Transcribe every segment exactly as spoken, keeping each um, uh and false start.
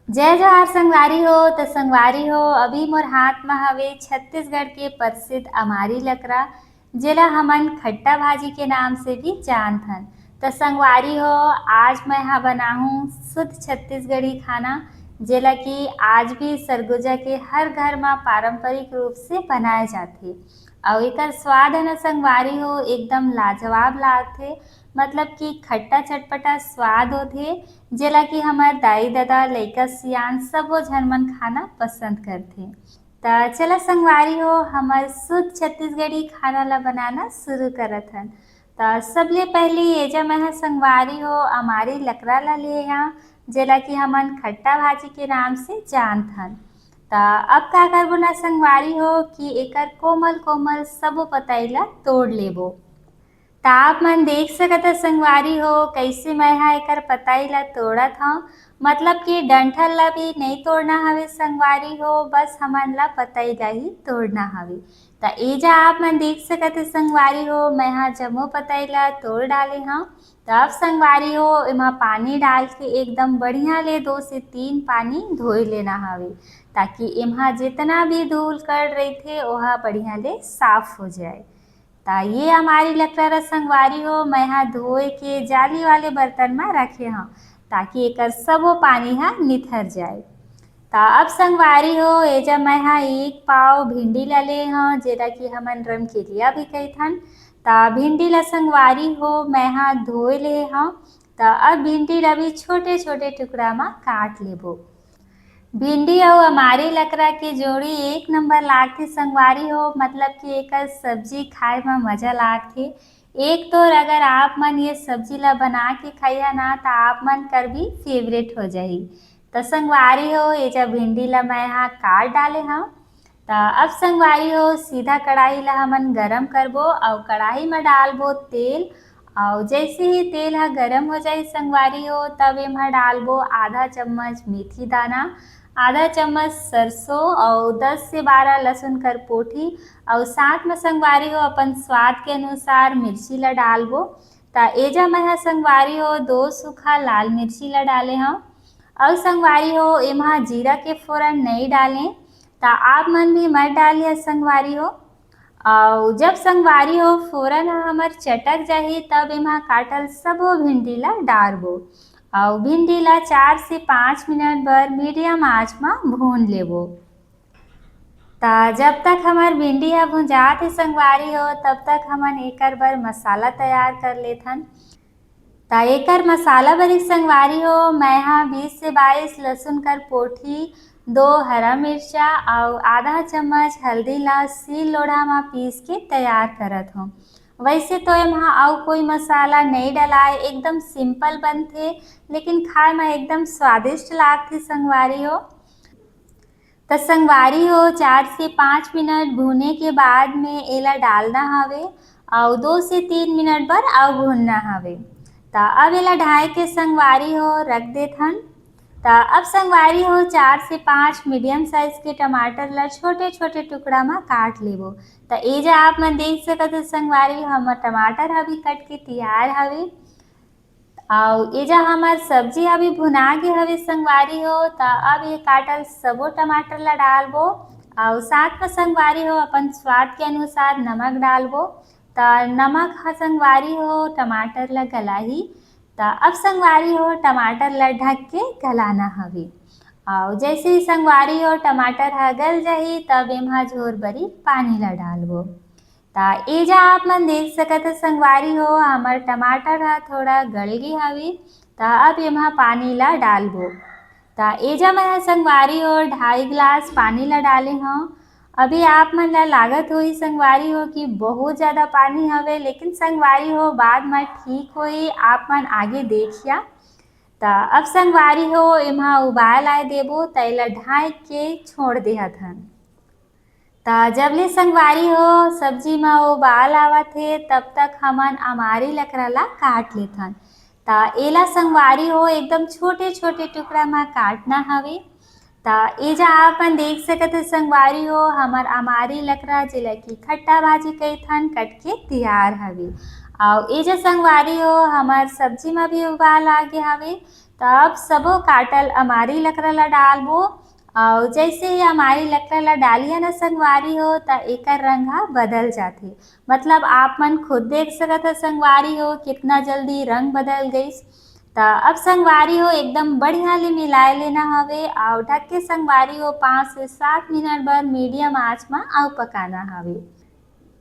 जय जोहार संगवारी हो। त संगवारी हो, अभी मोर हाथ म हवे छत्तीसगढ़ के प्रसिद्ध अमारी लकड़ा, जेला हमन खट्टा भाजी के नाम से भी जानथन। त संगवारी हो, आज मैं हा बनाहूँ शुद्ध छत्तीसगढ़ी खाना, जेला कि आज भी सरगुजा के हर घर म पारंपरिक रूप से बनाए जाथे। अउ एकर स्वाद है ना संगवारी हो, एकदम लाजवाब लागथे। मतलब कि खट्टा चटपटा स्वाद होथे, जेला कि हमर दाई ददा, लइका सियान सबो झन मन खाना पसंद करथे। त चला संगवारी हो, हमर शुद्ध छत्तीसगढ़ी खाना ला बनाना शुरू करत हन। त सबले पहली एजा मैं ह संगवारी हो अमारी लकड़ा ला ले हंव, जेला कि हमन खट्टा भाजी के नाम से जानथन। त अब का करबो ना संगवारी हो कि एकर कोमल कोमल सबो पतई ला तोड़ लेबो। त आप मन देख सकत ह संगवारी हो, कइसे मैं ह एकर पतई ला तोड़त हंव। मतलब कि डंठल ला भी नइ तोड़ना हवे संगवारी हो, बस हमन ला पतई ला ही तोड़ना हवे। त एजा आप मन देख सकत ह संगवारी हो, मैं ह जम्मो पतई ला तोड़ डाले हंव। त अब संगवारी हो, एमा पानी डाल के एकदम बढ़िया ले दो से तीन पानी धोए लेना हवे, ताकि एमा जितना भी धूल कण रहिथे, ओहा बढ़िया ले साफ हो जाए। त ये अमारी लकड़ा ला संगवारी हो, मैं ह धोए के जाली वाले बर्तन म रखे हंव, ताकि एकर सबो पानी ह निथर जाए। त अब संगवारी हो, एजा मैं ह एक पाव भिंडी ला ले हंव, जेला कि हमन रमकेलिया भी कहिथन। त भिंडी ला संगवारी हो, मैं ह धोए ले हंव। त अब भिंडी ला भी छोटे-छोटे टुकड़ा म काट लेबो। भिंडी अउ अमारी लकड़ा के जोड़ी एक नंबर लागथे संगवारी हो, मतलब कि एकर सब्जी खाए म मजा लागथे। एक तो अगर आप मन ये सब्जी ला बना के खइहा ना, त आप मन कर भी फेवरेट हो जाही। त संगवारी हो, एजा भिंडी ला मैं ह काट डाले हंव। त अब संगवारी हो, सीधा कढ़ाई ला हमन गरम करबो अउ कढ़ाई म डालबो तेल। अउ जैसे ही तेल ह गरम हो जाही संगवारी हो, तब एमा डालबो आधा चम्मच मेथी दाना, आधा चम्मच सरसों अउ दस से बारह लहसुन कर पोठी। अउ साथ म संगवारी हो, अपन स्वाद के अनुसार मिर्ची ला डालबो। त एजा मैं ह संगवारी हो, दो सूखा लाल मिर्ची ला डाले हंव। अउ संगवारी हो, एमा जीरा के फोरन नइ डालें, त आप मन भी मत डालिए संगवारी हो। अउ जब संगवारी हो फोरन ह हमर चटक जाही, तब एमा काटल सबो भिंडी ला डारबो। अउ भिंडी ला चार से पाँच मिनट बर मीडियम आंच म भून लेबो। त जब तक हमर भिंडी ह भुंजात हे संगवारी हो, तब तक हमन एकर बर मसाला तैयार कर लेथन। त एकर मसाला बर संगवारी हो, मैं ह बीस से बाईस लहसुन कर पोठी, दो हरा मिर्चा अउ आधा चम्मच हल्दी ला सील लोढ़ा म पीस के तैयार करत हों। वैसे तो एमा अउ कोई मसाला नइ डलाए, एकदम सिंपल बनथे, लेकिन खाए म एकदम स्वादिष्ट लागथे संगवारी हो। त संगवारी हो, चार से पाँच मिनट भूने के बाद में एला डालना हवे अउ दो से तीन मिनट बर अउ भूनना हवे। त अब एला ढांक के संगवारी हो रख देथन। त अब संगवारी हो, चार से पाँच मीडियम साइज के टमाटर ला छोटे-छोटे टुकड़ा म काट लेबो। त एजा आप मन देख सकत हो संगवारी हो, हमर टमाटर ह भी कट के तैयार हवे। अउ एजा हमर सब्जी ह भी भुना गे हवे संगवारी हो। त अब ये काटल सबो टमाटर ला डालबो अउ साथ म संगवारी हो, अपन स्वाद के अनुसार नमक डालबो। त नमक ह संगवारी हो टमाटर ला गलाही। त अब संगवारी हो टमाटर ला ढक के गलाना हवे। अउ जैसे ही संगवारी हो टमाटर ह गल जाही, तब एमा झोर बरी पानी ला डालबो। त एजा आप मन देख सकत ह संगवारी हो, हमर टमाटर ह थोड़ा गल गे हवे। त अब एमा पानी ला डालबो। त एजा मैं ह संगवारी हो ढाई गिलास पानी ला डाले हंव। अभी आप मन ला लागत होही संगवारी हो कि बहुत ज्यादा पानी हवे, लेकिन संगवारी हो बाद म ठीक होही, आप मन आगे देखिया। त अब संगवारी हो एमा उबाल आए देबो, त एला ढांक के छोड़ देहत हन। त जब ले संगवारी हो सब्जी म उबाल आवत हे, तब तक हमन अमारी लकड़ा ला काट लेथन। त एला संगवारी हो एकदम छोटे-छोटे टुकड़ा म काटना हवे। त एजा आप मन देख सकत हो संगवारी हो, हमर अमारी लकड़ा, जेला कि खट्टा भाजी कहिथन, कट के तैयार हवे। अउ एजा संगवारी हो, हमर सब्जी म भी उबाल आ गे हवे। त त अब सबो काटल अमारी लकड़ा ला डालबो। अउ जैसे ही अमारी लकड़ा ला डालिया ना संगवारी हो, त एकर रंग ह बदल जाथे। मतलब आप मन खुद देख सकत ह संगवारी हो, कितना जल्दी रंग बदल गइस। त अब संगवारी हो एकदम बढ़िया ले मिलाए लेना हवे अउ ढक के संगवारी हो पाँच से सात मिनट बर मीडियम आंच म अउ पकाना हवे।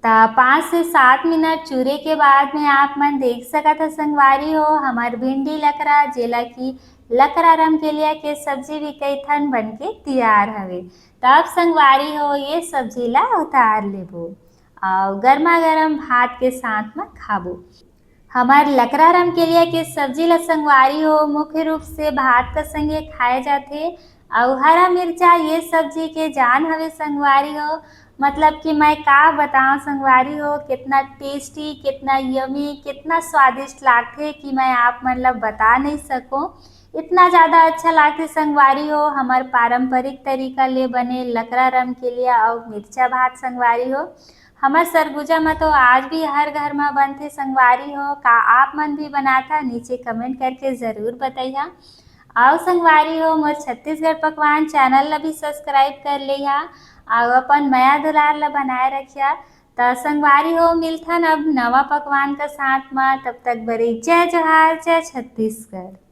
त पाँच से सात मिनट चूरे के बाद में आप मन देख सकत ह संगवारी हो, हमर भिंडी लकड़ा, जेला कि लकड़ा रमकेलिया के सब्जी भी कहिथन, बन के तियार हवे। त अब संगवारी हो ये सब्जी ला उतार लेबो अउ गर्मा गर्म भात के साथ म खाबो। हमर लकड़ा रमकेलिया के सब्जी ला संगवारी हो मुख्य रूप से भात का संगे खाए जाथे। अउ हरा मिर्चा ये सब्जी के जान हवे संगवारी हो। मतलब कि मैं का बताऊं संगवारी हो, कितना टेस्टी, कितना यमी, कितना स्वादिष्ट लागथे कि मैं आप मन ला बता नहीं सकूं। इतना ज्यादा अच्छा लागथे संगवारी हो हमर पारंपरिक तरीका ले बने लकड़ा रमकेलिया अउ मिर्चा भात संगवारी हो। हमर सरगुजा म तो आज भी हर घर म बनथे संगवारी हो। का आप मन भी बनाथा? नीचे कमेंट करके जरूर बतैहा। अउ संगवारी हो मोर छत्तीसगढ़ पकवान चैनल ला भी सब्सक्राइब कर लेहा अउ अपन मया दुलार ला बनाए रखिया। त संगवारी हो मिलथन अब नवा पकवान का साथ म। तब तक बरे जय जोहार, जय छत्तीसगढ़।